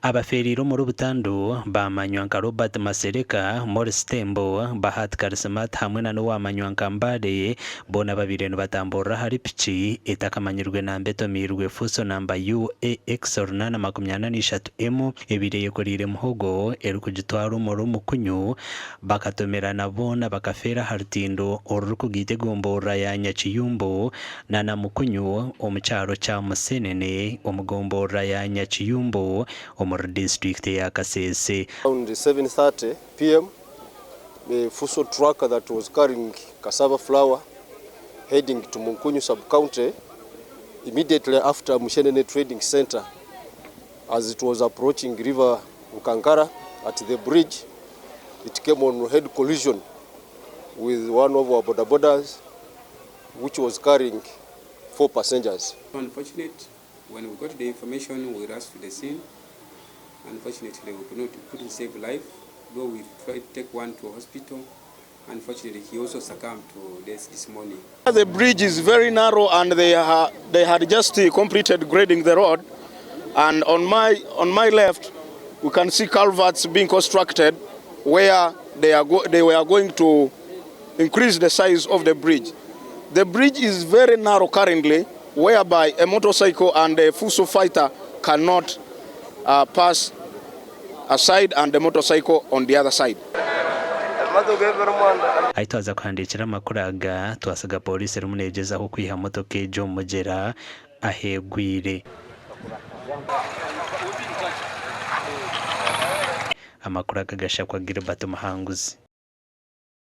Abafeereire omuri butandu baamanywa nka Robert Masereka, Maurice Tembo, Bahati Karisimat hamwe na n'owamanywa nka Mbale boona babaire nibatamburira ahari piki etakamanyirwe namba etomiirwe Fuso namba UAX 843M ebaire eyekoreire muhogo erikugitwara omuri Mukunyu bakatomerana boona bakafeera aha rutindo orurikugaita egomborora ya Nyakiyumbu na Namukunyu omu kyaro kya Musenene omu gomborora ya Nyakiyumbu omuri disiturikiti ya Kasese. Around 7:30 pm, a Fuso truck that was carrying cassava flour heading to Munkunyu sub-county immediately after Mushenene trading centre as it was approaching river Bukankara at the bridge, it came on head collision with one of our boda bodas which was carrying 4 passengers. Unfortunate, when we got the information we rushed to the scene. Unfortunately, we could not, couldn't save life, though we tried to take one to hospital. Unfortunately, he also succumbed to death this morning. The bridge is very narrow and they, ha they had just completed grading the road. And on my, on my left, we can see culverts being constructed where they, are go they were going to increase the size of the bridge. The bridge is very narrow currently, whereby a motorcycle and a Fuso fighter cannot uh, pass aside and the motorcycle on the other side. Ahi twaza kuhandiikira amakuru aga, twasiga pooriisi erimu neegyezaho kwiha motoka egyo omu mugyera ahu egwire. Amakuru aga gashakwa Gilbert Muhanguzi.